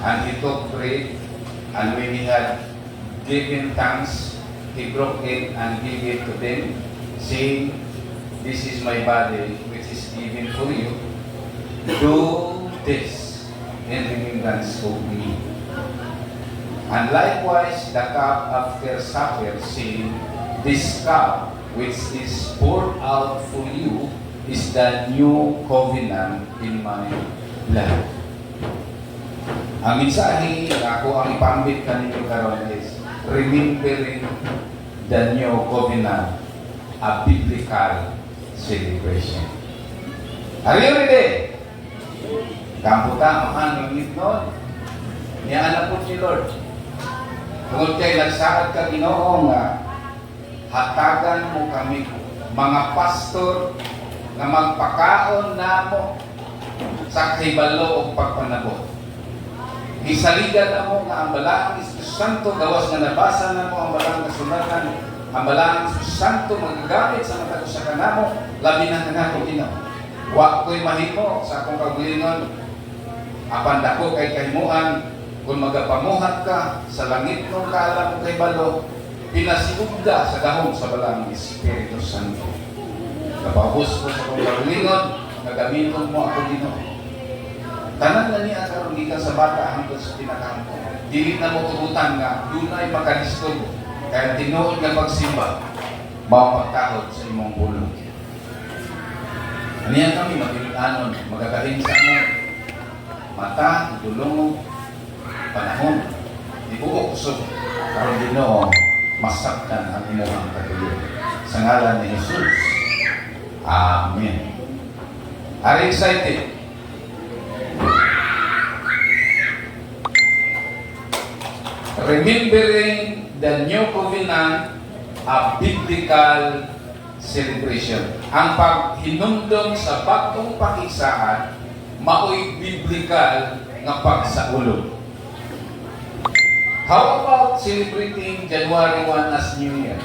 And he took bread, and when he had given thanks, he broke it and gave it to them, saying, "This is my body, which is given for you. Do this in remembrance of me." And likewise the cup after supper, saying, "This cup, which is poured out for you, is the new covenant in my blood." Ang mensahe nga ako ang ipambit kaninyo karon is remembering the new covenant, a biblical celebration. Are you ready? Kamputa, mahan, ngit noon. Niya na po ni Lord. Tungod kay nagsaad ka, Ginoo, nga hatagan mo kami mga pastor nga magpakaon namo sa kahibalo og pagpanabot. Gisaligan namo nga ang Balaang Espiritu Santo, gawas nga nabasa namo ang Balaang Kasulatan, ang Balaang Espiritu Santo magagamit sa matag usa kanamo, labi na kanato, Ginoo. Wa ko'y mahimo sa akong kaugalingon, apan dako kay kahimuan kung magapamuhat ka sa langit ng kaalam ug kahibalo, pinasiugda sa gahom sa Balaang Espiritu Santo. Napaubos ko sa akong kaugalingon, nga gamiton mo ako, Ginoo. Tanan na niya karon, gikan sa bata hangtod sa pinakahampo. Dili na mo tugutan nga dunay makadisturbo. Kaya tinuod nga pagsimba, mao pagtahod sa imong pulong. Aniya kami matinud-anon, magagahin sa among mata, dulongog, panahon, tibuok kusog. Karon, Ginoo, masabtan ang imong katuyo. Sa ngalan ni Jesus. Amen. Are you excited? Remembering the new covenant, a biblical celebration. Ang paghinumdom sa bagong pakigsaad, maoy biblical nga pagsaulog. How about celebrating January 1 as New Year?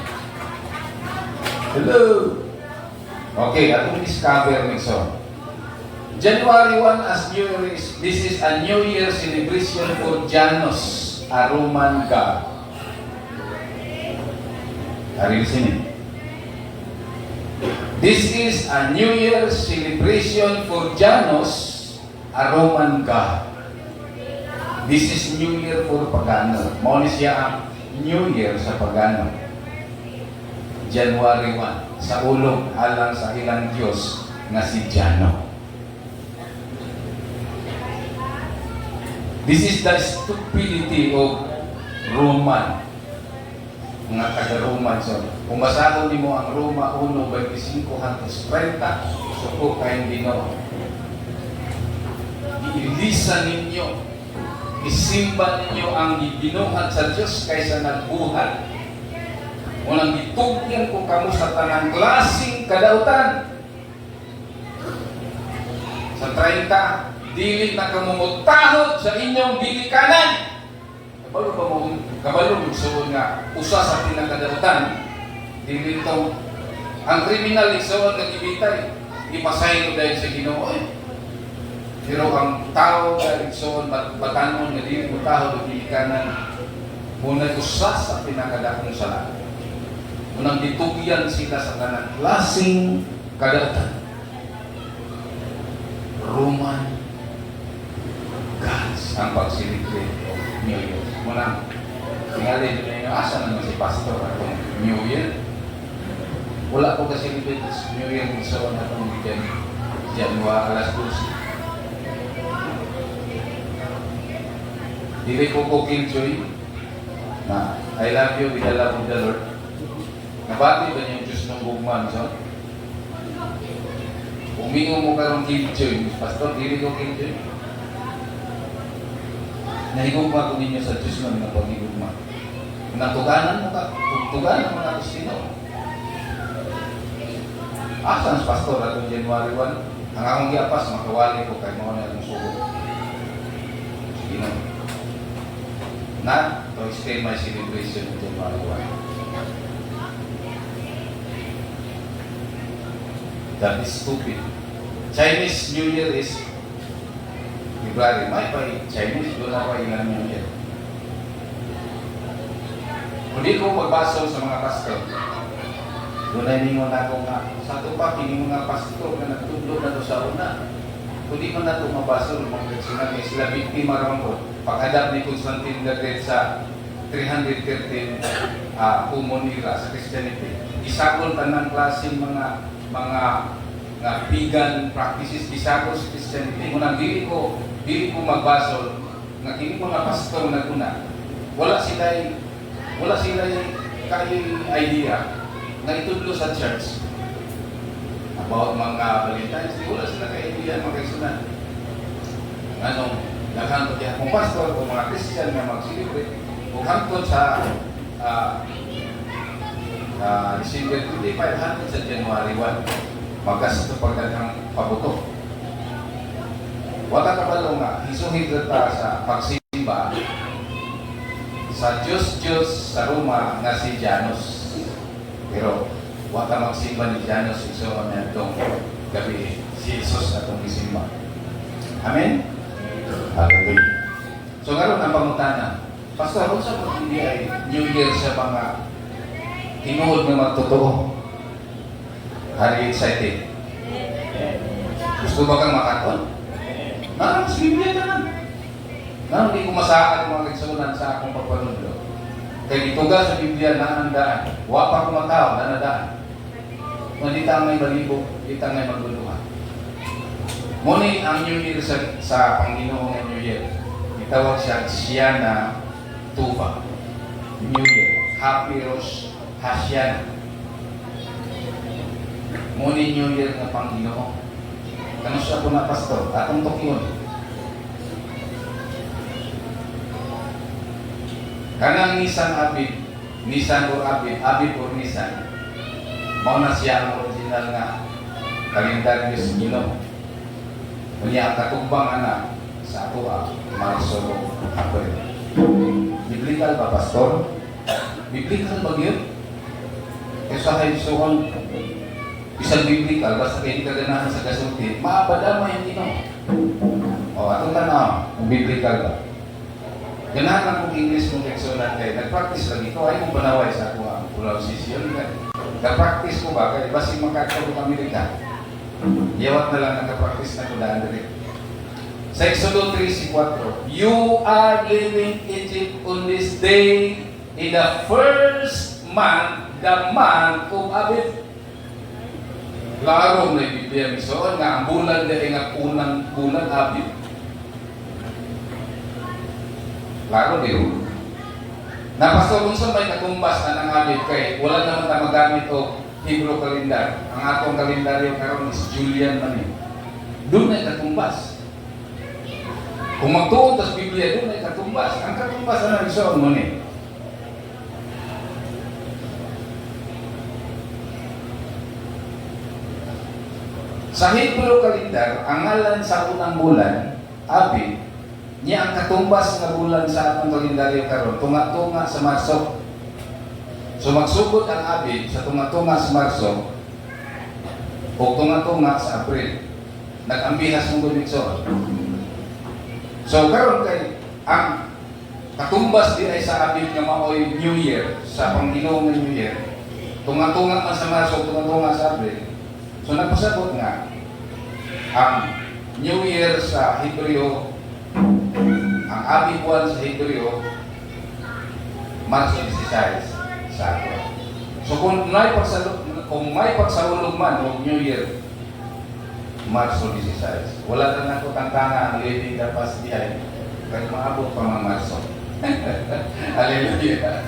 Hello? Okay, atong discover Nixon. January 1 as New Year is, this is a New Year celebration for Janus, a Roman god. Are you listening? This is a New Year celebration for Janus, a Roman god. This is New Year for Pagano. Mao ni siya ang New Year sa Pagano. January 1, sa ulog alang sa ilang Diyos nga si Jano. This is the stupidity of Roman. Mga taga-Roman. So, kung basahon nimo ang Roma 1:25 hangtod 30, suko kayong Ginoo. Iilisan ninyo, isimba ninyo ang gibinuhat sa Diyos kaysa nagbuhat. Unang gitugyan ko kamo sa tanang klaseng kadautan. Sa 30, dili na kamo mutahod sa inyong ginikanan. Kabalo ba mo, kabalo igsuon nga usa sa pinakadautan, dili tong ang kriminal, igsuon, nga gibitay, ipasaylo dahil sa Ginoo eh. Pero ang tao nga, igsuon, batanon nga dili mutahod og ginikanan, muna'y usa sa pinakadakong sala. Unang gitugyan sila sa tanang klaseng kadautan. Roman gods ang pag-celebrate of New Year. Muna, tingali din ninyo, asa naman si Pastor atong New Year? Wala ko kasi celebrate New Year kung sa atong weekend, January alas 12. Dili ko ko killjoy na I love you with the love of the Lord. Nabati ba niyo yung Diyos ng gugma, so? Umingo mo karong killjoy, Pastor, dili ko killjoy. Nahigugma ko ninyo sa Diyos ng mga pagigugma. Natuganan mo ka, tuganan mo na ako sino. Asa ang pastor atong January 1? Ang akong giapas, makawali ko kay mao na akong sugo. Sige na. Not to extend my celebration in January 1. That is stupid. Chinese New Year is February, may pa Chinese, doon ako ilang New Year. Hindi ko magbasol sa mga pastor. Doon ay ningon ako nga, sa ato pa, kini mga pastor nga nagtudlo na to sa una. Kundi man nato mabasol, mga kaigsuonan, kay sila biktima raman ko. Pag-adapt ni Constantine the Great sa 313 Common Era sa Christianity, isagol tanang klaseng mga nga pagan practices, isagol sa Christianity. Muna dili ko magbasol nga kini mga pastor naguna. Wala sila kay idea nga itudlo sa church about mga Valentine's Day. Wala sila kay idea, mga kaigsuonan. Anong daghan ko kung pastor o mga Christian nga mag-celebrate ug hangtod sa December 25 hangtod sa January 1, magasto pag daghang pabuto. Wala kabalo nga hisuhid ta sa pagsimba sa Diyos Diyos sa Roma nga si Janus. Pero wala magsimba ni Janus, igsoon, itong gabi, si Jesus atong gisimba. Amen? Hallelujah. So ngayon ang pangutana, "Pastor, unsa man hindi ay New Year sa mga tinuod nga magtotoo?" Are you excited? Gusto ba kang makaton? Naa sa Biblia tanan. Nga hindi ko masaad, mga kaigsuonan, sa akong pagpanudlo. Kay gituga sa Biblia na ang daan. Wa pa ko mataw na nadaan. Nga di ta may balibo, di ta may magluluha. Muni ang New Year sa Panginoon nga New Year. Gitawag siya Shana Tova. New Year. Happy Rosh Hashanah. Muni New Year nga Panginoon. Kano siya po na, pastor? Atong tukyon. Kanang Nisan Abib, Nisan or Abib, Abib or Nisan, mao na siya ang original nga kalendaryo sa Ginoo. Unya ang katugbang ana sa ato Marso, April. Biblical ba, pastor? Biblical ba yun? Kaya sa kaisuon, isang biblical, basta kayo ka ganahan sa gasulti, maabada mo yung Ginoo. O, atong tanaw, kung biblical ba. Ganahan lang kong English mong kaigsuonan kay nag-practice lang ito, ay mong panaway sa ako ang pronunciation. Nag-practice ko ba, kay basig makakabot Amerika. Yawat na lang nagka-practice na ko daan diri. Sa Exodo 3:4, "You are leaving Egypt on this day in the first month, the month of Abib." Klaro na yung Biblia misuon nga ang bulan dahil nga unang bulan, Abib. Klaro, di ba? Na, "Pastor, unsa may katumbas anang Abib kay wala naman ta magamit og Hebrew calendar? Ang atong kalendaryo karon is Julian man eh." Doon na katumbas. Kung magtuon tas Biblia, doon ay katumbas. Ang katumbas ana, igsoon, mo ni. Sa Hebrew calendar, ang ngalan sa unang bulan, Abib, niya ang katumbas nga bulan sa atong kalendaryo karon, tunga-tunga sa Marso. So magsugod ang Abib sa tunga-tunga sa Marso o tunga-tunga sa April. Nag-ambihas mo gud. So karon kay ang katumbas di ay sa Abib nga maoy New Year, sa Panginoon nga New Year. Tunga-tunga man sa Marso, tunga-tunga sa April. So nagpasabot nga ang New Year sa Hebreo, ang Abib buwan sa Hebreo, Marso 16 sa ato. So kung may pagsalulog man og New Year, Marso 16. Wala na nako tangtanga ang leaving the past behind. Kaya maabot pa mga Marso. Hallelujah.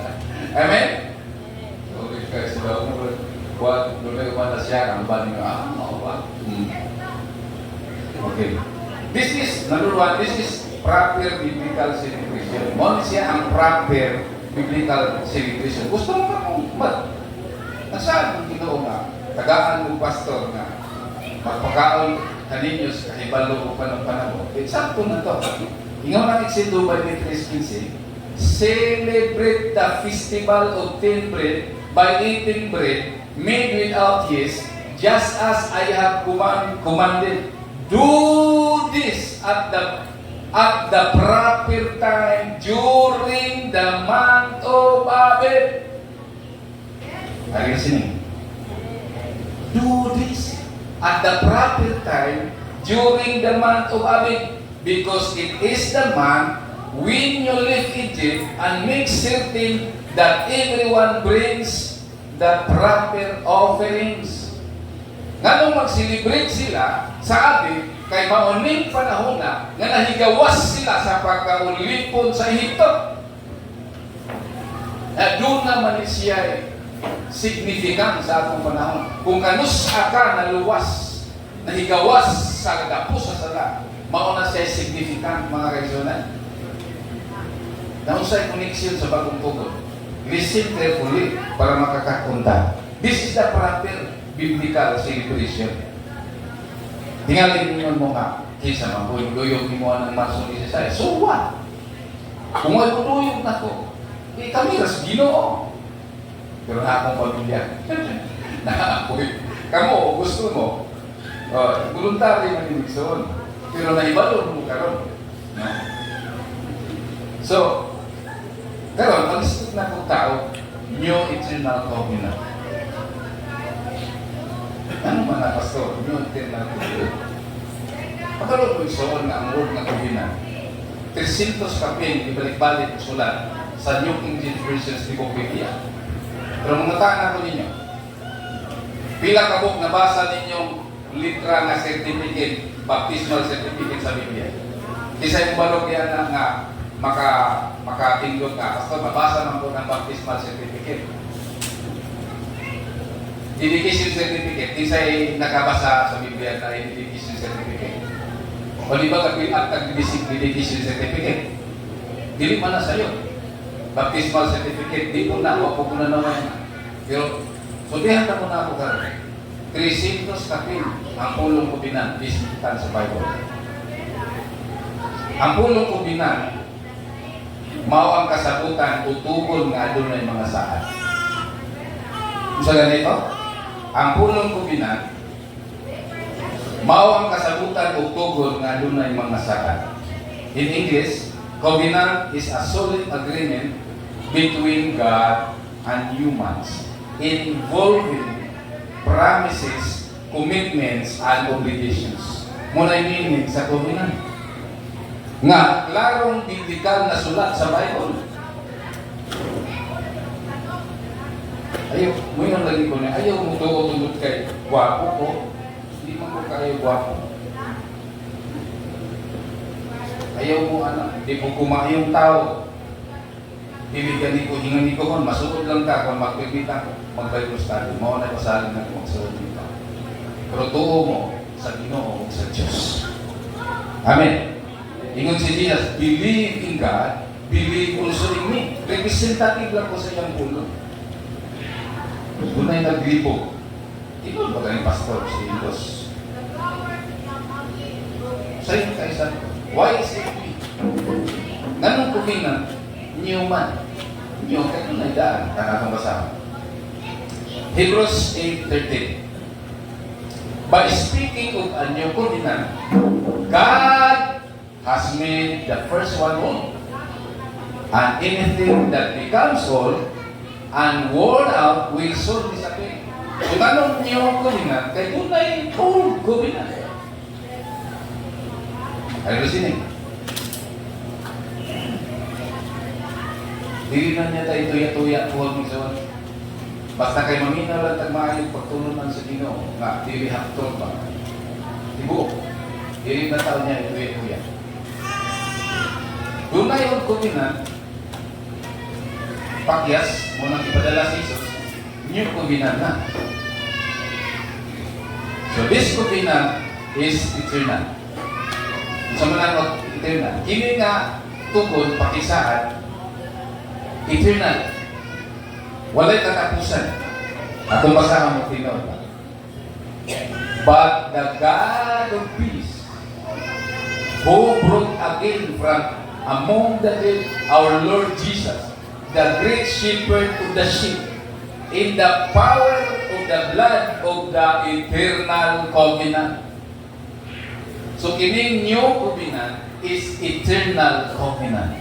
Amen? Okay, guys, so, what, doon na siya, ang bani nga, mao ba? Okay. This is, number one, this is proper biblical celebration. Mo ni siya ang proper biblical celebration. Gusto mo ba kung mag, nasaan ang Ginoo nga, tagaan mo pastor nga, magpakaon kaninyo sa kahibalo o panong panahon. Eh, sakto na to. Ingaw ng Exodo 23:15, "Celebrate the festival of thin bread by eating bread made without yeast, just as I have commanded. Do this at the at the proper time during the month of Abib." Are you listening? Do this at the proper time during the month of Abib, because it is the month when you leave Egypt, and make certain that everyone brings the proper offerings. Nganong mag-celebrate sila sa Abib? Kay mao ning panahon na nga nahigawas sila sa pagkaulipon sa Ehipto. Na doon naman siya significant sa atong panahon. Kung kanus-a ka naluwas, nahigawas sa gapos sa sala, mao na siya significant, mga kaigsuonan. Naunsay connection sa Bagong Tugon? Listen carefully para makakakunta. This is the proper biblical celebration. Tingalin ninyo mo nga, kinsa man ko, duyog nimo ang Marso 16. So what? Kung ay duyog na ko, eh kami ras Ginoo. Pero na akong pamilya. Na ako'y, kamo, gusto mo, voluntary man yung igsoon. Pero naibalo mo karon. No? So, karon mag-isip na kong tao, New Eternal Covenant. Ano man na, Pastor? New Eternal Covenant. Pagkaroon mo, igsoon, nga ang word nga covenant, 300 kapin, ibalik-balik sulat sa New King James Version sa Biblia. Pero mga na ko ninyo, pila ka book nabasa ninyong litra nga certificate, baptismal certificate sa Biblia? Kisay mo balog yan na nga makatingog ka, "Pastor, mabasa man ko ng baptismal certificate." Dedication certificate, kisay nakabasa sa Biblia na dedication certificate? O di ba ka at dedication certificate? Dili man na sa'yo. Baptismal certificate, di ko na, wa ko na naman. Pero, so dihan na ko na ako karon. 300 kapin ang pulong covenant bisita sa Bible. Ang pulong covenant mao ang kasabutan o tugon nga adunay mga saad. Unsa ganito? Ang pulong covenant mao ang kasabutan o tugon nga adunay mga saad. In English, covenant is a solid agreement between God and humans involving promises, commitments, and obligations. Muna meaning sa covenant. Nga, klarong biblical na sulat sa Bible. Ayaw, mo lagi ko na, ayaw mo tuo tungod kay gwapo ko. Hindi man ko kayo gwapo. Ayaw mo anak, di ko kumayong tao. Dili gani ko hingan ni ko kon masuod lang ka kung magpipita ko mag-Bible study. Mao na pasalin na ko magsuod dito. Pero tuo mo sa Ginoo ug sa Dios. Amen. Ingon si Jesus, "Believe in God, believe also in me." Representative lang ko sa iyang pulong. Dunay naglibog. Ingon ba ganing pastor si Indos? Sa inyo kaisa, why is it me? Nganong covenant, new man? New, kaya na daan, kanatong basahan. Hebrews 8:13. By speaking of a new covenant, God has made the first one old. And anything that becomes old and worn out will soon disappear. Kung anong new covenant, kay dunay old covenant. Are you listening? Dili na niya tayo tuya-tuya tuwag ni Son. Basta kay maminaw lang tag maayo pagtulunan sa Ginoo nga dili haptol ba. Tibuok. Dili na tao niya tuya-tuya. Dunay old covenant, pakyas mo nang ipadala si Jesus, new covenant na. So this covenant is eternal. Sa mga eternal. Kini nga tukod pakisaad eternal. Walay katapusan. Atong basahan mo tinuod. "But the God of peace, who brought again from among the dead our Lord Jesus, the great shepherd of the sheep, in the power of the blood of the eternal covenant." So kining new covenant is eternal covenant.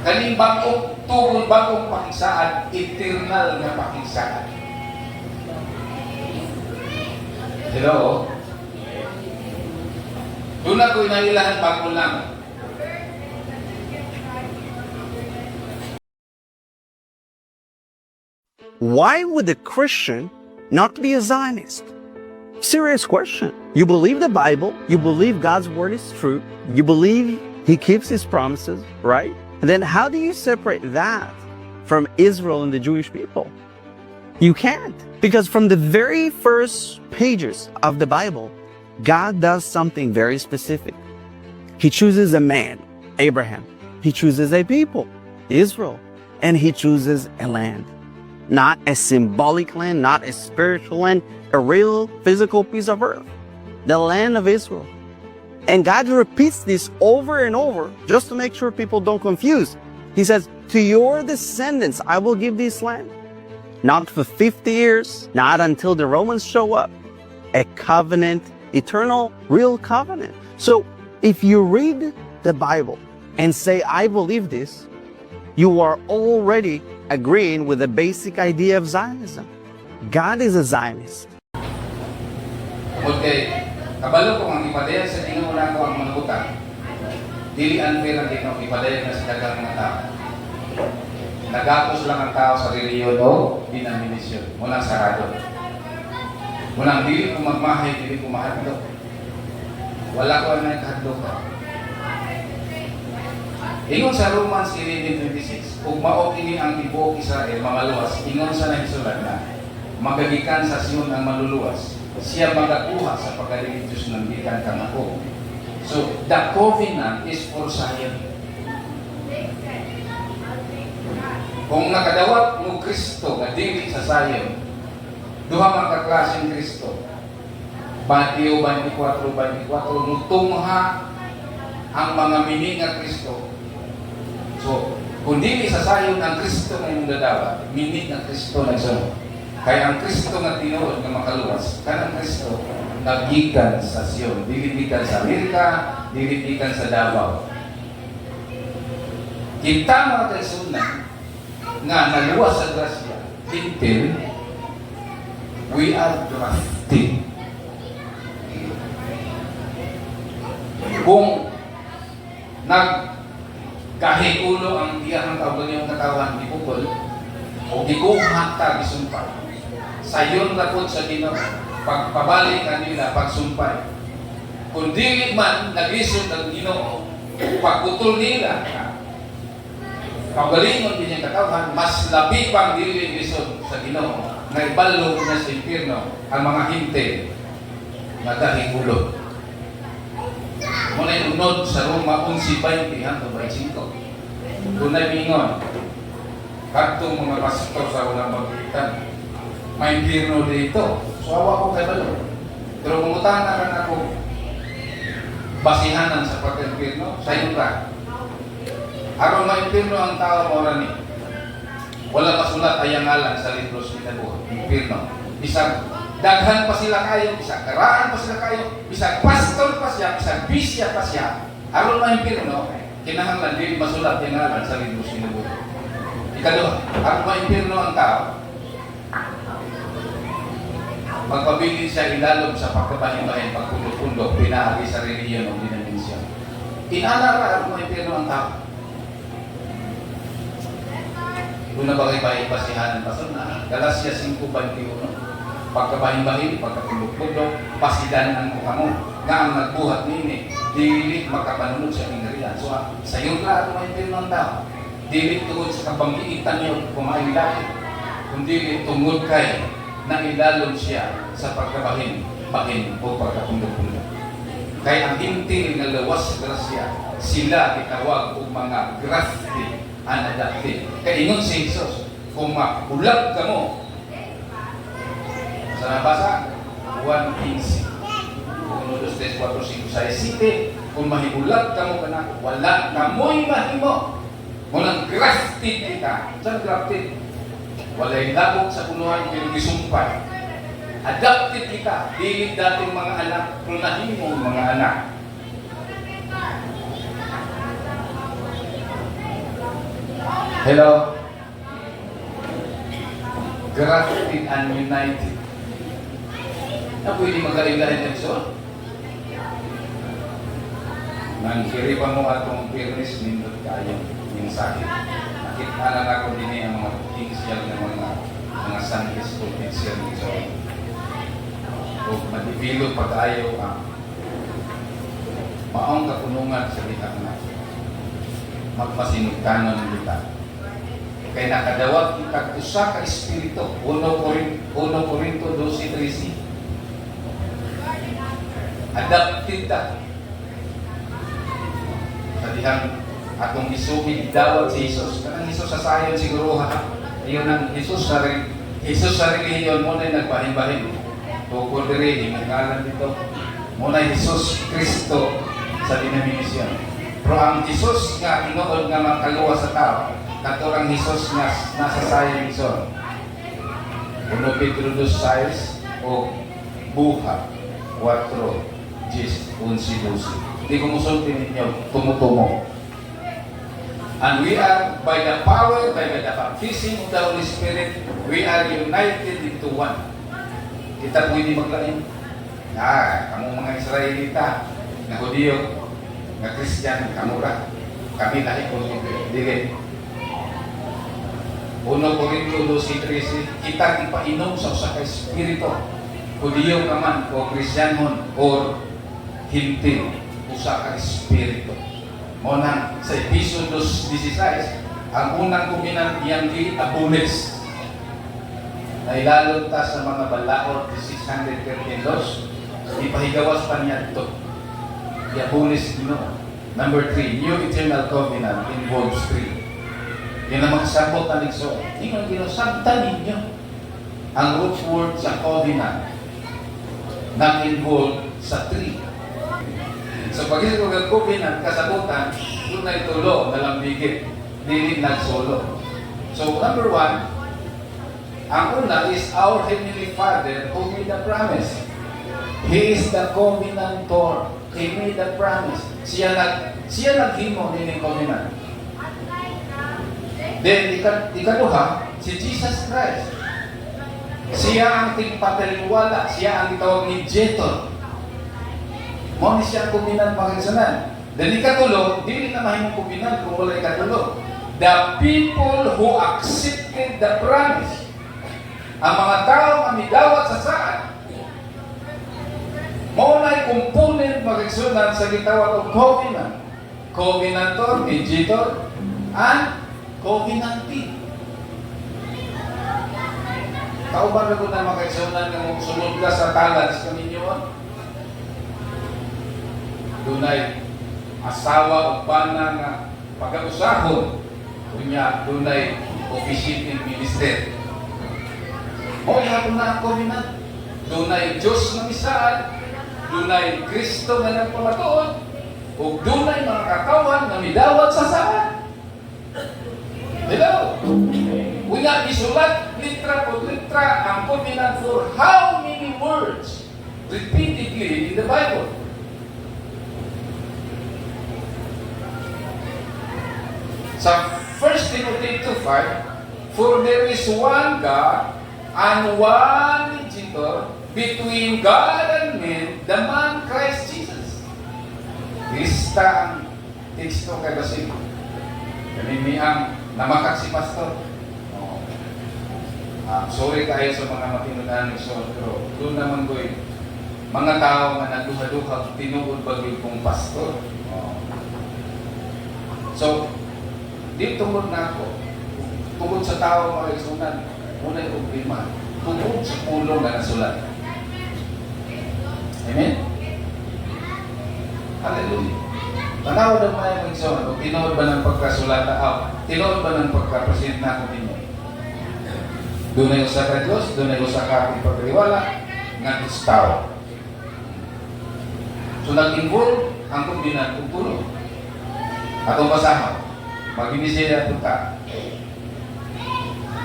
Kaning bag-ong tugon, bag-ong pakigsaad, eternal nga pakigsaad. Hello? Doon ako inailahan bago lang. Why would a Christian not be a Zionist? Serious question. You believe the Bible, you believe God's word is true, you believe he keeps his promises, right? And then how do you separate that from Israel and the Jewish people? You can't. Because from the very first pages of the Bible, God does something very specific. He chooses a man, Abraham. He chooses a people, Israel. And he chooses a land. Not a symbolic land, not a spiritual land, a real physical piece of earth. The land of Israel. And God repeats this over and over just to make sure people don't confuse. He says, "To your descendants, I will give this land." Not for 50 years, not until the Romans show up. A covenant, eternal, real covenant. So if you read the Bible and say, "I believe this," you are already agreeing with the basic idea of Zionism. God is a Zionist. Tungod kay kabalo ko ang ipadayag sa Ginoo nako ang mga butang. Dili unfair ang Ginoo, ipadayag na sa daghang mga tao. Nagapos lang ang tao sa reliyon o denominasyon. Munang sarado. Munang dili ko magmahay, dili ko mahadlok. Wala ko ang kahadlok. Ingon sa Romans 11:26, ug mao kini ang tibuok Israel mamaluwas, ingon sa nahisulat na, "Magagikan sa Sion ang maluluwas, siya magakuha sa pagkaligid Diyos ng gikan kang ako." So, the covenant is for Zion. Kung nakadawat mo Kristo nga dili sa Zion, duha man ka klaseng Kristo. Mateo 24:24, mutungha ang mga mini nga Kristo. So, kung dili sa Zion ang Kristo nga imong dadawat, mini nga Kristo nagsunod. Kaya ang Kristo nga tinuod nga makaluwas, kanang Kristo nagikan sa Sion, dili gikan sa Amerika, dili gikan sa Davao. Kita mga kaigsuonan nga naluwas sa grasya, until we are grafted. Kung nag ulo ang iyang kaugalingong katawan gipukol o gikuha ta gisumpay. Sayon ra pud sa Ginoo pagpabalik kanila pagsumpay. Kung dili man naglisod ang Ginoo pagputol nila kaugalingon din niyang katawan, mas labi pang dili lisod sa Ginoo nga ibalog niya sa impierno ang mga hinte nga dahing ulo. Muna unod sa Roma 11:20 hangtod 25. Dunay mingon, kadtong mga pastor sa unang pagkitan, may impierno dito. So awa ko kay balo. Pero mangutana ka na ako, basihanan sa pagka-impierno, sayon ra. Aron ma-impierno ang tao, mao ni. Wala masulat ay ngalan sa libro sa kinabuhi. Impierno. Bisag daghan pa sila kayo, bisag karaan pa sila kayo, bisag pastor pa siya, bisag bisya pa siya, aron ma-impierno, kinahanglan dili masulat yung ngalan sa libro sa kinabuhi. Ikaduha, aron ma-impierno ang tao, magpabilin siya ilalom sa pagkabahin-bahin, pagpundok-pundok, pinaagi sa relihiyon o denominasyon. Inana ra aron ma-impierno ang tao. Una ba kay bahin basihanan pa na Galacia 5:21, pagkabahin-bahin, pagkapundok-pundok, pasidan ko kamo nga ang nagbuhat nini dili makapanunod sa gingharian. So sayon ra ato ma-impierno ang tao, dili tungod sa kabanggiitan niyo kumain dahil, kundi tungod kay nailalom siya sa pagkabahin bahin o pagkapundok-pundok. Kay ang hintil nga lawas sa grasya, sila gitawag og mga grafted and adopted. Kay ingon si Jesus, kung mahulag kamo sa nabasa 1:15, 1, 2, 3, 4, 5, 6, 7, kung mahibulag kamo kanako, wala kamoy mahimo. Munang grafted kita. Saan grafted? Walay labok sa punuhan pero gisumpay. Adopted kita. Dili dating mga anak, pero nahimong mga anak. Hello? Grafted and united. Na pwede magkaila-lain ng so? Nang pa mo atong fairness, nindot kayo yung sakit. Nakita na ako din ang mga potential ng mga Sunday school teacher nito. O ma-develop pag-ayo ang maong kapunungan sa diha na magmasinugtanon kita. Kay nakadawat kita usa ka espiritu. 1 Corinto 12:13. Adopted ta. Sa dihang atong isuhi dawat si Jesus. Kanang Jesus sa sayon siguro ha. Ayon ang Jesus sa relihiyon mo na nagbahin-bahin. Tukol diri hingalan dito. Mo na Jesus Kristo sa denominasyon. Pero ang Jesus nga tinuod nga makaluwas sa tao, kato ang Jesus nga nasa sayon ison. 1 Pedro 2:6 o Buhat 4, 10, 11, 12. Di ko musulti ninyo, tumutumo. And we are, by the power, by the baptism of the Holy Spirit, we are united into one. Kita pwede maglain. Ah, kamo mga Israelita, nga Hudiyo, nga Christian, kamo ra. Kami lahi ko dili. 1 Corinto 12:13, kita ipainom sa usa ka espiritu. Hudiyo ka man o Kristiyanhon or Hentil, usa ka espiritu. Mo nang sa Episo 2:16, ang unang covenant iyang gi-abolish. Nailalon ta sa mga balaod, 613 laws, ipahigawas pa niya ito. I-abolish Ginoo. Number three, new eternal covenant involves three. Yan ang magsabot na ligso. Ingon Ginoo, sabta ninyo. Ang root word sa covenant nag-involve sa three. So pag ko ng covenant, kasabutan, doon na itulo, nalambigit, dili nagsolo. So number one, ang una is our Heavenly Father who made the promise. He is the covenantor. He made the promise. Siya naghimo nining covenant. Then ikaduha, si Jesus Christ. Siya ang tigpataliwala, siya ang gitawag mediator. Mao ni siya ang covenant, mga igsuonan. Then ikatulo, dili na mahimong covenant kung wala ikatulo. The people who accepted the promise. Ang mga tao nga midawat sa saad, mao na component, mga igsuonan, sa gitawag og covenant. Covenantor, mediator, and covenantee. Kauban ra ko na, mga igsuonan, nga mosulod ka sa talad sa kaminyoon. Dunay asawa o bana nga pag-usahon, unya dunay officiating minister. Mao gihapon na ang covenant. Dunay Diyos nga misaad, dunay Kristo nga nagpamatuod, ug dunay mga katawhan nga midawat sa saad. Hello? Unya isulat litra por litra ang covenant for how many words repeatedly in the Bible. Sa 1 Timothy 2:5, "For there is one God and one mediator between God and men, the man Christ Jesus." Lista ang teksto kay Basil. Kani ang namakak si pastor. Oh. Ah, sorry kayo sa mga matinud-an, so, pero doon naman ko'y mga tao nga nagduha-duha tinuod ba gyud kong pastor. Oh. So, di tungod na ako. Tungod sa tao, mga igsuonan, unay problema. Tungod sa pulong nga nasulat. Amen? Hallelujah. Tanaw daw mga igsoon, kung tinuod ba ng pagkasulata, ah, tinuod ba ng pagka-present na ako ninyo? Dunay usa ka Dios, dunay usa ka pagkariwala, nga tao. So nag-involve ang covenant ug tulo. Atong basahon. Mag-inisya po ta.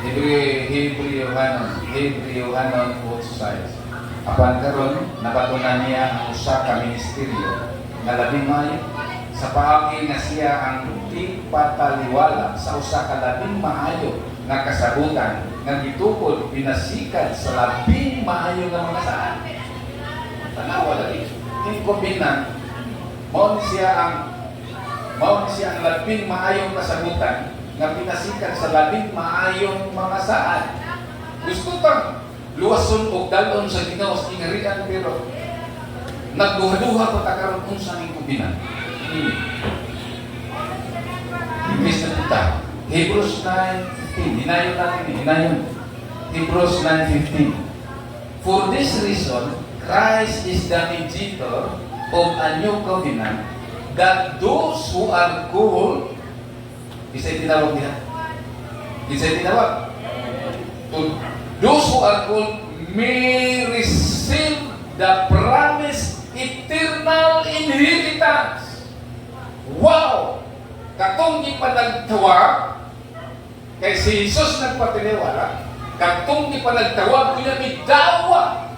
Hebreo, Hebreo, Hanon, Hebreo, Hanon, 8:6. Apan karon nabatunan niya ang usa ka ministeryo nga labing maayo sa paagi nga siya ang tigpataliwala sa usa ka labing maayo nga kasabutan nga gitukod, pinasikad sa labing maayo nga mga saad. Tanawa lagi. In covenant, mao ni siya ang labing maayong kasabutan nga pinasikad sa labing maayong mga saad. Gusto tang luwason og dalon sa Ginoo sa gingharian, pero nagduha-duha pa ta karon unsa ning covenant. Imbes na punta. Hebrews 9:15. Hinayon natin eh. Hinayon. Hebrews 9:15. "For this reason, Christ is the mediator of a new covenant, that those who are called," Isa'y tinawag niya. Isa'y tinawag. "To those who are called may receive the promised eternal inheritance." Wow! Katong gipanagtawag, kay si Jesus nagpataliwala, katong gipanagtawag, kunya midawa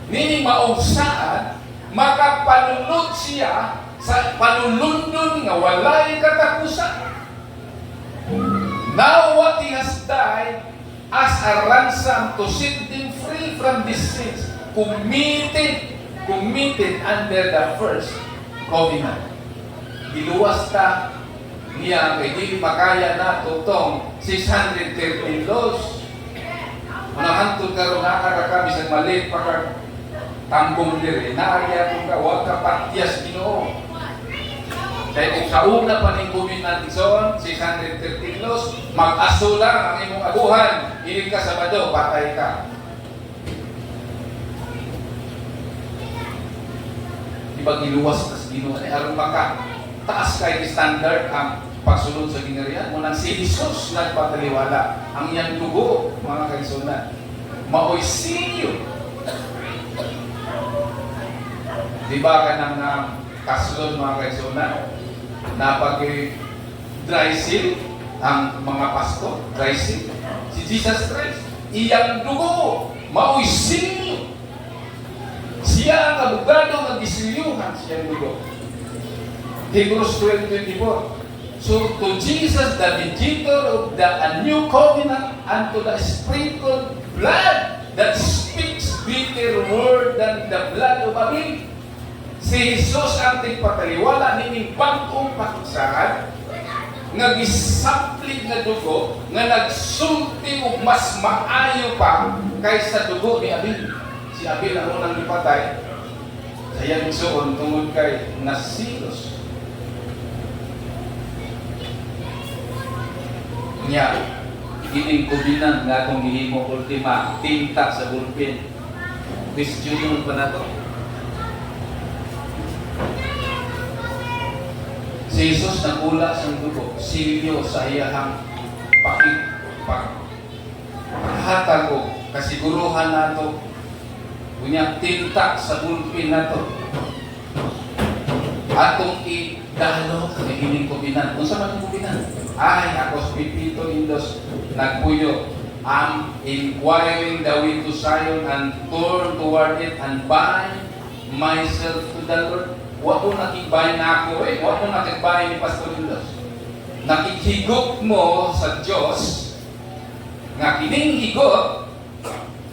nini maong saad, makapanunod siya sa panulundon nga walay katapusan. Now what he has died as a ransom to set them free from these sins committed under the first covenant. Giluwas ta niya kay dili makaya nato tong 613 laws. Mga hantod karon, naa ra ka, bisag malit pa ka tambong diri, naa gyapon ka, wa ka patyas Ginoo. Kay kung sa una pa ning covenant igsoon, 613 laws, mag-aso lang ang imong aguhan, inig ka Sabado, patay ka. Di ba giluwas ka sa Ginoo ni aron maka taas kay standard ang pagsunod sa gingharian mo nang si Jesus nagpataliwala ang iyang dugo, mga kaigsuonan, maoy selyo. Di ba kanang kaslon, mga kaigsuonan, napag dry seal ang mga pastor, dry seal. Si Jesus Christ, iyang dugo maoy selyo. Siya ang abogado nga gisilyuhan siyang dugo. Hebrews 12:24. "So to Jesus, the mediator of the a new covenant, and to the sprinkled blood that speaks better word than the blood of Abel." Si Jesus ang tigpataliwala nining bag-ong pakigsaad nga gisaplig nga dugo nga nagsulti og mas maayo pa kaysa dugo ni Abel. Si Abel ang unang gipatay sa iyang igsuon tungod kay nasilos. Nya, ining covenant nga akong gihimo, ultima, tinta sa ballpen. Question pa nato. Si Jesus nagula sa dugo, silyo sa iyahang pakig pag paghatag og kasiguruhan nato, unya tinta sa ballpen nato atong idalo ni ining covenant. Unsa man ang covenant? Ay, ako si Pipito Indos nagpuyo. "I'm inquiring the way to Zion and turn toward it and bind myself to the Lord." Wa ko nakigbahin na ako eh. Wa ko nakigbahin ni Pastor Indos. Nakikhigop mo sa Diyos nga kining higot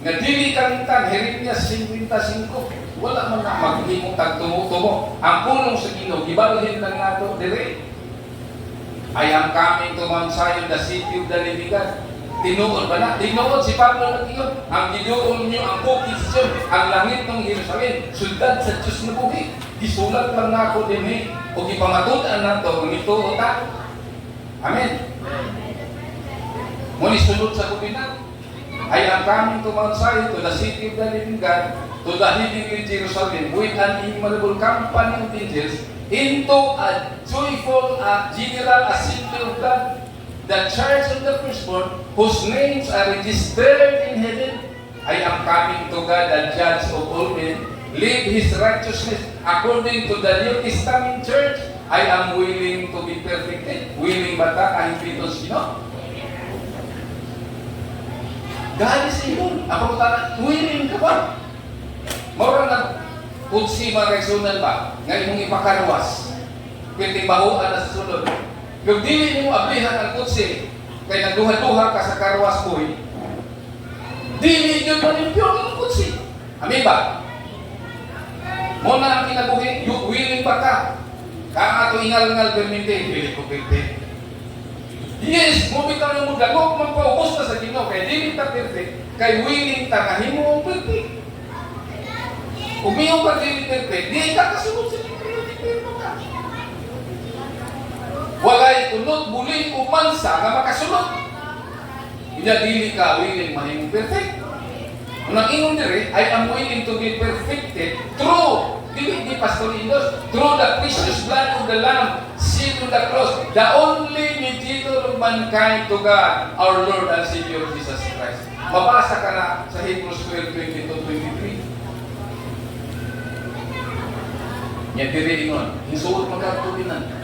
nga dili kalimtan. Jeremias 55, wala man na maghimo tag tumo-tumo. Ang pulong sa Ginoo gibalhin lang nato dire. "I am coming to Mount Zion, the city of the living God." Tinuod ba na? Tinuod si Pablo nag-ingon. Ang giduol niyo ang bukid sa Sion, ang langit ng Jerusalem, syudad sa Diyos na buhi. Gisulat lang nako dinhi o gipamatud-an nato ang mituo ta. Amen. Muni sunod sa covenant. "I am coming to Mount Zion, to the city of the living God, to the heavenly Jerusalem, with an innumerable company of angels, into a joyful general assembly of God, the church of the firstborn, whose names are registered in heaven. I am coming to God, the judge of all men, live His righteousness according to the New Testament church. I am willing to be perfected." Willing ba ta kahit sino? God is able. Ako ta, willing ka ba? Mura na kutsi, mga kaigsuonan ba, nga imong ipakarwas. Pwede bahuan na sa sulod. Kung dili mo ablihan ang kutsi, kay nagduha-duha ka sa carwash boy, dili gyud malimpyo ang imong kutsi. Amen ba? Mao na ang kinabuhi, you willing ba ka? Ka ato ingal-ngal permente, dili ko perfect. Yes, mo bitaw nang mudagok man paubos na sa Ginoo kay dili ta perfect, kay willing ta nga himo perfect. Kung miyo ka dili perfect, di ka kasunod sa Ginoo, di pirmo ka. Walay kunot, bulin o mansa nga makasunod. Inya dili ka willing mahimong perfect. Unang ingon diri, "I am willing to be perfected through," dili ni Pastor Indos, "through the precious blood of the Lamb shed on the cross, the only mediator of mankind to God, our Lord and Savior Jesus Christ." Mabasa ka na sa Hebrews 12, 22, 23. Nya diri ingon, hisuot magkatubinan.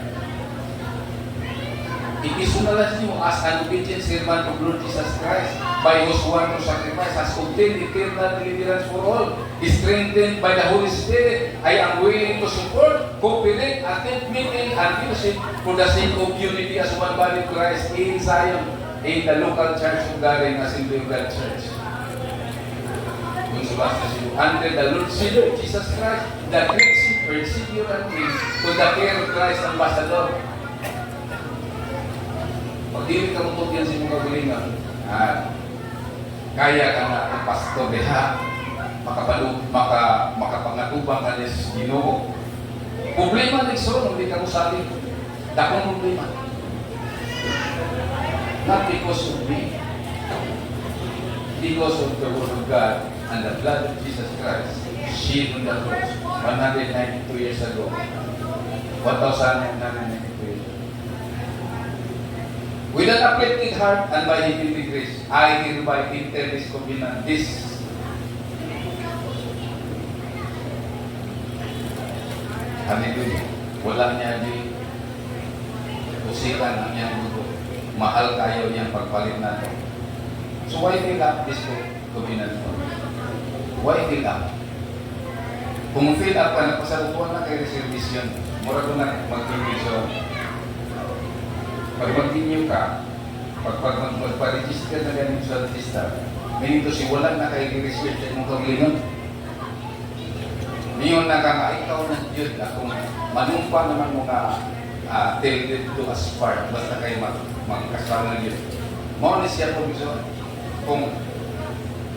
Ipisunalas niyo as an obedient servant of Lord Jesus Christ, by whose one sacrifice has obtained eternal deliverance for all, strengthened by the Holy Spirit, I am willing to support, cooperate, attend meeting, and fellowship for the sake of unity as one body of Christ in Zion, in the local church of God and Assembly of God Church. Under the Lordship of Jesus Christ, the great Shepherd, Savior, and King, to the care of Christ Ambassador. Pag dili ka mo sa imong kaugalingon, kaya ka na ang pastor diha, makapalo, makapangatubang ka niya sa Ginoo. Problema ni so, hindi ka musabi. Dakong problema. Not because of me. Because of the Word of God and the blood of Jesus Christ shed on the cross 192 years ago. 1,992 years ago. With an uplifted heart and by heavenly grace, I hereby enter this covenant, this Hallelujah. Wala niya di usikan ang iyang dugo. Mahal kayo niyang pagpalit nato. So why fill up this covenant form? Why fill up? Kung fill up ka, nagpasabutuan na kay reservation. Mura ko na mag-renew. So, pag mag-renew ka, pag magpa-register na ganun sa register, meaning to si wala na kay reserve sa imong kaugalingon. Niyon na ka nga, ikaw na Diyos na kung manumpa naman mo nga till death do us part, basta kayo magkasal na Diyos. Mao ni siya kung gusto, kung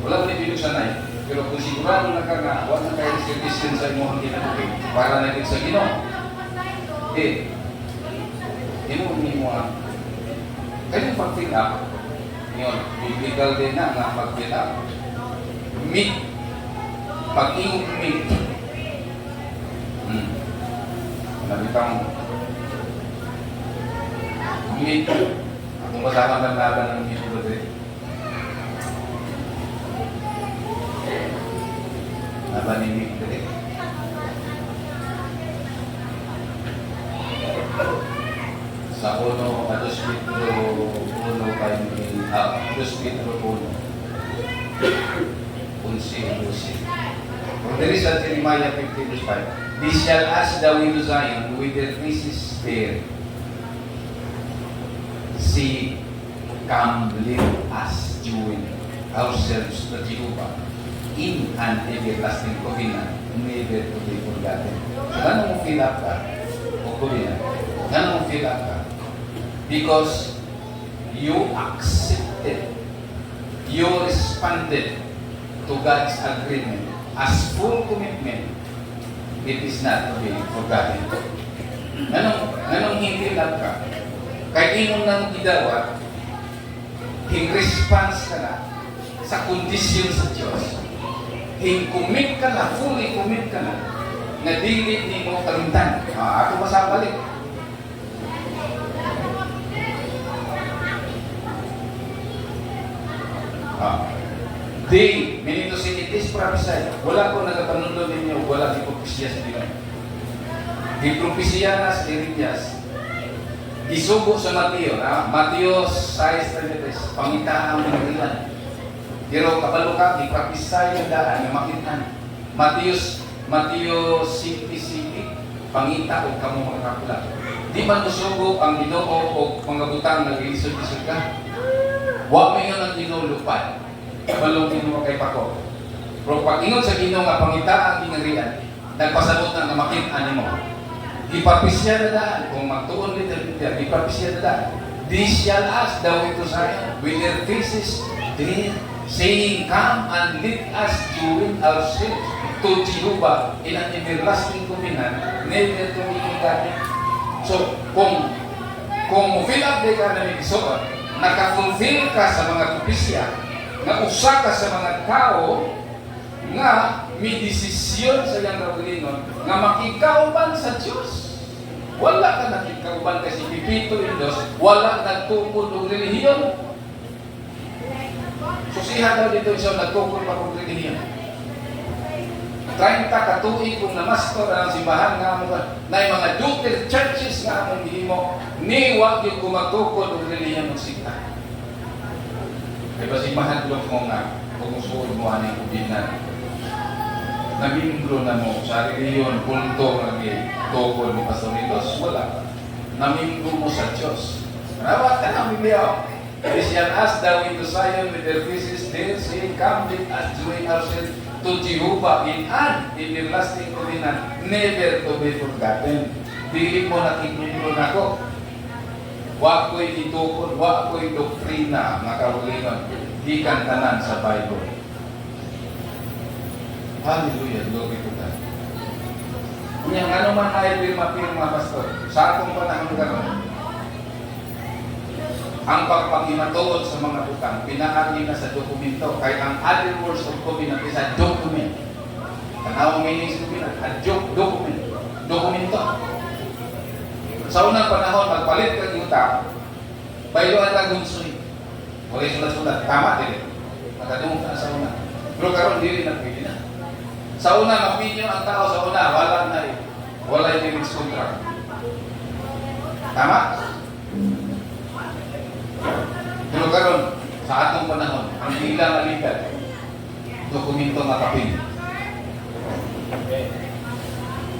wala mo ni binusanay, pero kung sigurado na ka nga, wala na kayo reservation sa imong kinabuhi, para na gid sa Ginoo. Eh, imo ni mo ang kanyang pag-fill up, yun, biblical din na nga pag-fill up. Meet, pag-ingog meet, Nabitang meet, akong basahan lang laban ng meet ko dito. Laban ni meet dito. Sa uno, a 2 Pedro uno kay 2 Pedro 1. 11, 12. Kung diri sa Jeremiah 50 verse 5, "They shall ask the way to Zion with their faces there. See, come, let us join ourselves to Jehovah in an everlasting covenant, never to be forgotten." So, ano mo fill up ka? O covenant? Ano mo fill up ka? Because you accepted, you responded to God's agreement as full commitment, it is not to be forgotten. Anong hindi lang ka? Kay imong nang gidawat, hing response ka na sa kondisyon sa Diyos. Hing commit ka na, fully commit ka na, nga dili nimo kalimtan. Ah, ako masabalik. Ah. They, meaning to say, it is prophesied. Wala ko nagapanundo ninyo, wala di propesya sa Ginoo. Di propesya na sa Jeremias. Gisugo sa Mateo, ha? Mateo 6:33, pangita ang mga ilan. Pero kabalo ka, di prophesy ang daan nga makitaan. Mateo 5:5, pangita og kamo makakapla. Di man musugo ang Ginoo og mga butang nga gilisod-lisod ka. Wa moingon ang Ginoo lupad. Kabalo Ginoo kay pako. Pero pag ingon sa Ginoo nga pangita ang gingharian, nagpasabot na nga makit-an nimo. Gipapisya na daan, kung magtuon little bit, gipapisya na daan. They shall ask the way to Zion with their faces there, saying, "Come and let us join ourselves to Jehovah in an everlasting covenant, never to be forgotten." So, kung mo fill up ka na igsuon, naka-fulfill ka sa mga propesya, nga usa ka sa mga tao nga may desisyon sa iyang kaugalingon nga makikauban sa Dios. Wala ka nakikauban kasi Pipito Indos, wala nagtukod og relihiyon. Susiha daw dito isa nagtukod pa og relihiyon. 30 ka tuig kung namastor ang simbahan nga amo na mga daughter churches nga among gihimo ni wa gyud ko magtukod og relihiyon og sikta. Kay basig mahadlok mo nga kung musuod mo ani kubinan na miembro na mo sa relihiyon, kulto nga gitukod ni Pastor Nilos, wala. Namiembro mo sa Diyos. Rawat ka na Biblia. They shall ask the way to Zion with their faces there, saying, "Come, let us join ourselves to Jehovah in an everlasting covenant, never to be forgotten." Dili mo nakikmiembro nako. Wa ko'y itukod, wa ko'y doktrina nga kaugalingon. Gikan tanan sa Bible. Hallelujah, glory to God. Unya ngano man ay pirma-pirma, Pastor, sa atong panahon karon, ang pagpangimatuod sa mga butang pinaagi na sa dokumento kay ang other words of covenant is a document. Tanaw ang meaning sa covenant, a joke document. Dokumento. Sa unang panahon, magpalit kag yuta, bayluan ka gunsoy. Wala sulat-sulat. Tama, dili. Nakadungog ka sa una. Pero karon dili na pwede na. Sa una, mapinyo ang tao sa una, wala na eh. Wala yung marriage contract. Tama? Pero karon sa atong panahon, ang ilang alipad, dokumento nga kapin.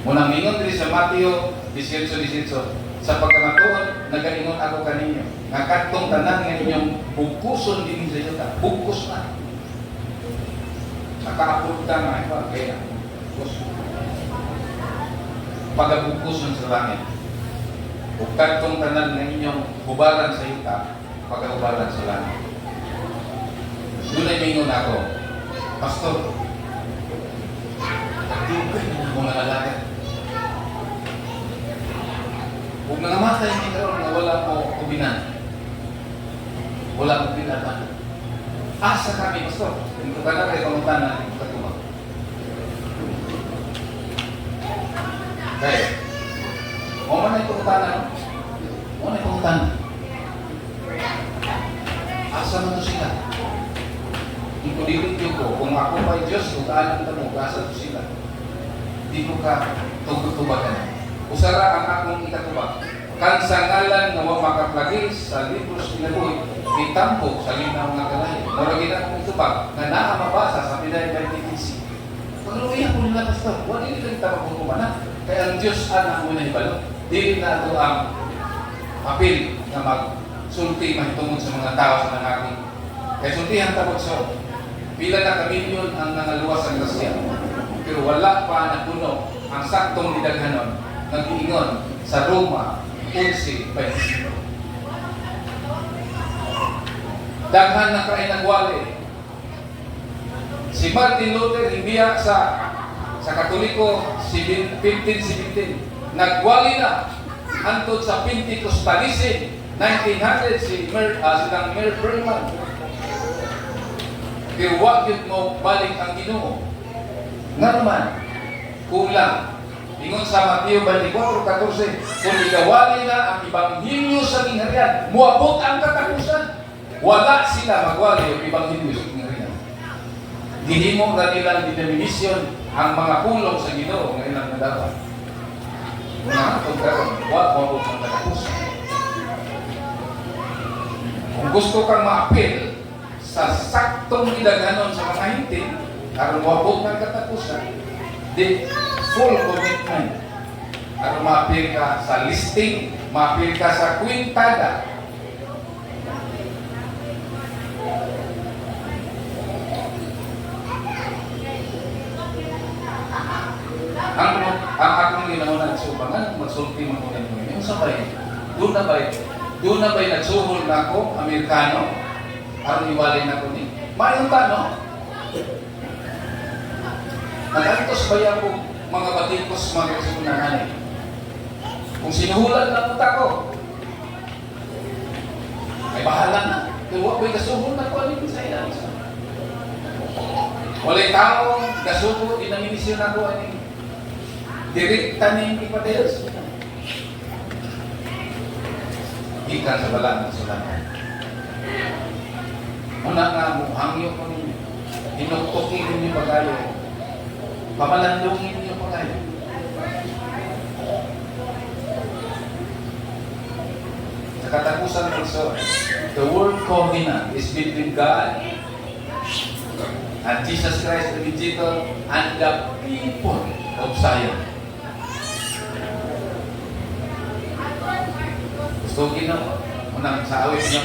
Munang mingon diri sa Mateo 18:18, "Sa pagkamatuod, nagaingon ako kaninyo nga kadtong tanan nga inyong bugkuson dinhi sa yuta, bugkos na." Nakaapod ka nga iba, kaya bugkos. Pagabugkuson sa langit. Ug kadtong tanan nga inyong hubaran sa yuta, pagahubaran sa langit. Dunay mingon ako, "Pastor, nagdugay na ako nangalagad. Kung nangamatay mi karon nga wala ko kubinan, wala ko pinaban. Asa kami, Pastor?" Kung ka na kay pangutana, hindi ko katubag. Kaya, mo man ay pangutana, no? Mo man ay pangutana. Asa man to sila? Kung ko dili ko, kung ako pa'y Diyos, kung kaalam ka mo, asa to sila? Di ko ka tugtubagan. Usara ang akong ikatubag. Kan sa ngalan nga wa makaplagi sa libro sa kinabuhi, itambok sa linaw nga kalayo. Mura gid akong itubag nga naa mabasa sa Pinay 20. Pagluya ko nila, Pastor, wa dili ka tabag ko na. Kaya ang Diyos ana mo na hibalo. Dili na ato ang apil nga magsulti mahitungod sa mga tao sa nangagi. Kay sultihan tabog so, pila na kamilyon ang nangaluwas sa grasya. Pero wala pa napuno ang saktong gidaghanon nag-iingon sa Roma 11:25. Daghan na kay nagwali. Si Martin Luther imbiya sa Katoliko 1517. Nagwali na hantod sa Pentecostalism 1900 si silang Mer Bergman. Pero wa gyud mo balik ang Ginoo. Nga naman, kulang. Ingon sa Mateo 24:14, kung igawali na ang ebanghelyo sa gingharian, muabot ang katapusan. Wala sila magwali ang ebanghelyo sa gingharian. Gihimo na nilang denomination ang mga pulong sa Ginoo nga ilang nadapat. Nga kung karon wa moabot ang katapusan. Kung gusto kang maapil sa saktong gidaghanon sa mga hinti, aron moabot ng katapusan, The full commitment. Aron maapil ka sa listing, maapil ka sa kwintada. Ang akong ginahuna sa ubangan, magsulti man ko ninyo. Yung sa bay, doon na ba'y nagsuhol na ako, Amerikano, aron iwalay na ko ni? Mayon ta, no? Nagantos ba ako mga batikos, mga kasunahan eh? Kung sinuhulan na punta ko, ay bahala na. Kaya wa ko'y kasuhol na ko, ano sa ilang. Walay taong gasugo, dinaminisyon ako, ano direkta ning ipadayos. Gikan sa balaan ng sulatan. Una nga mo, hangyo ko ninyo. Hinuktukin ninyo pagayo. Pamalandungin ninyo pagayo. Sa katapusan ng so, the word covenant is between God and Jesus Christ the Mediator and the people of Zion. Gusto Ginoo. Unang sa awit niya,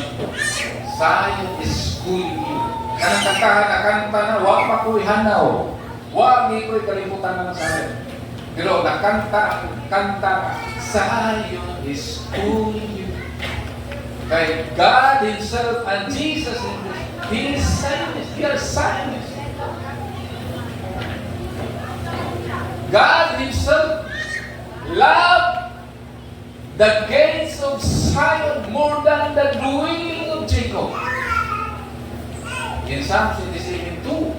"Zion is calling you." Kanang kantahan na kanta na, wa pa ko'y hanaw. Wa ni ko'y kalimutan na Zion. Pero nakanta, kanta, "Zion is calling you." Kay God Himself and Jesus Himself, He is Zionist. He are Zionist. God Himself loved the gates of Zion more than the dwelling of Jacob. In Psalm 77:2,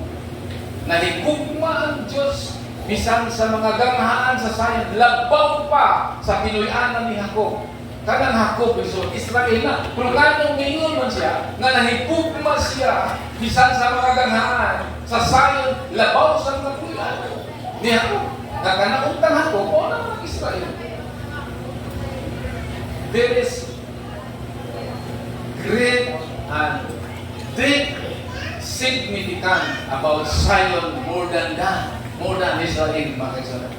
nahigugma ang Diyos bisan sa mga ganghaan sa Zion, labaw pa sa kinuy-anan ni Jacob. Kanang Jacob, so Israel na. Pero nganong ngayon man siya, nga nahigugma siya bisan sa mga ganghaan sa Zion, labaw sa mga kinuy-anan ni Jacob. Nga kanang Jacob, o na ang Israel. There is great and deep significant about Zion more than that, more than Israel, mga kaigsuonan.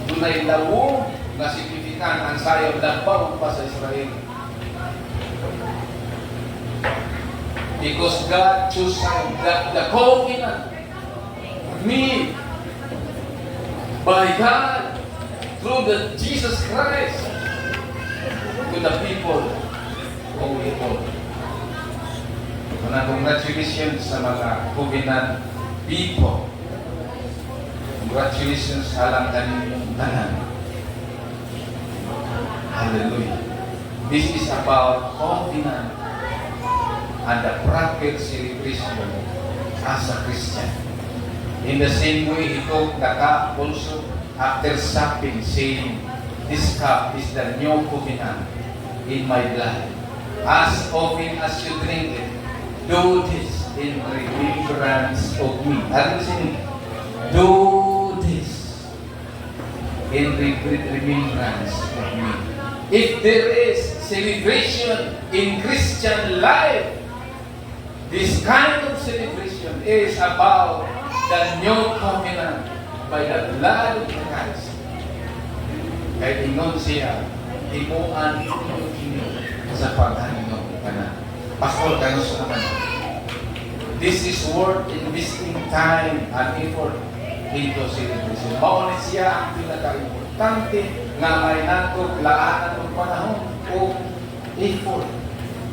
Dunay lawom na significant ang Zion labaw pa sa Israel. Because God chose Zion, the covenant made by God through the Jesus Christ to the people who He called. Mga congratulations sa mga covenant people. Congratulations alang kaninyong tanan. Hallelujah. This is about covenant and the proper celebration as a Christian. In the same way, He took the cup also after supping, saying, "This cup is the new covenant in my blood. As often as you drink it, do this in remembrance of me." Ano sini? Do this in remembrance of me. If there is celebration in Christian life, this kind of celebration is about the new covenant by the blood of Christ. Kay ingon siya, "Himuan ninyo kini sa paghaningaw kana." Pastor, kanus naman? This is worth investing time and effort into celebration. Mao ni siya ang pinaka-importante nga may nato laanan og panahon o effort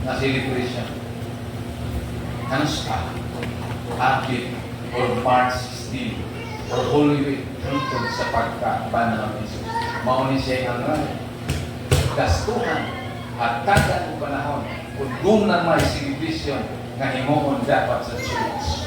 na celebration. Kanus ka? Advent or March 16 or Holy Week hangtod sa pagkabanhaw ni Jesus. Mao ni siya ang gastuhan at tagaan og panahon kung doon na may celebration nga himuon dapat sa church.